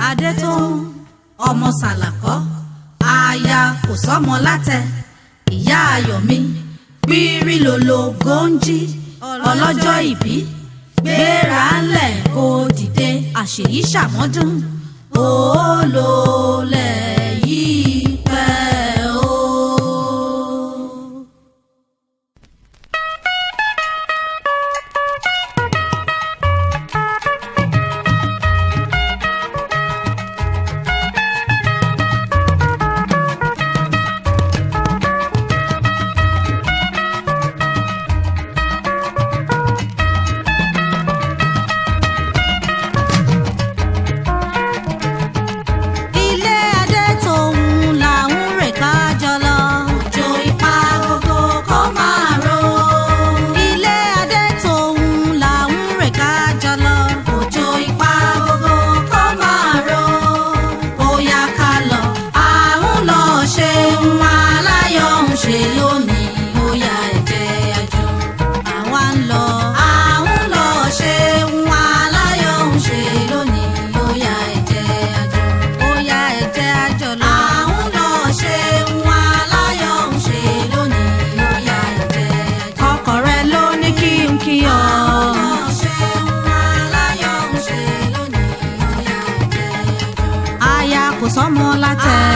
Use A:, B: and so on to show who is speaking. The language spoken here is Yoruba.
A: Adétóun ọmọ Sàlàkọ́, aya kò sọ́mọ látẹ, ìyá Ayọ̀mí pírí lolo góńjí, ọlọ́jọ́ ìbí, gbéra ńlẹ̀ kó dìde, àṣèyí ṣàmọ́dún òólólẹ̀ yìí pẹ́ o. Ilé Adétòun là ń rè ká jọ lọ. Òjò ìpa gbogbo kó máa ró. Ilé Adétòun là ń rè ká jọ lọ. Òjò ìpa gbogbo kó máa ró. Ó yá ká lọ, à ń lọ ṣe ń aláyọ̀ ń ṣe lónìí. Ó yá, ẹ jẹ́ àjọ. Àwa ń lọ. À ń lọ ṣe ń aláyọ̀ ń ṣe lónìí. Ó yá, ẹ jẹ́ àjọ. Ó yá, ẹ jẹ́ àjọ lọ. À ń lọ ṣe ń aláyọ̀ ń ṣe lónìí. Ó yá, ẹ jẹ́ àjọ. Ọkọ rẹ ló ní kí n kí ọ. À ń lọ ṣe ń aláyọ̀ ń ṣe lónìí. Ó yá, ẹ jẹ́ àjọ. Aya kò sọ́mọ látẹ̀.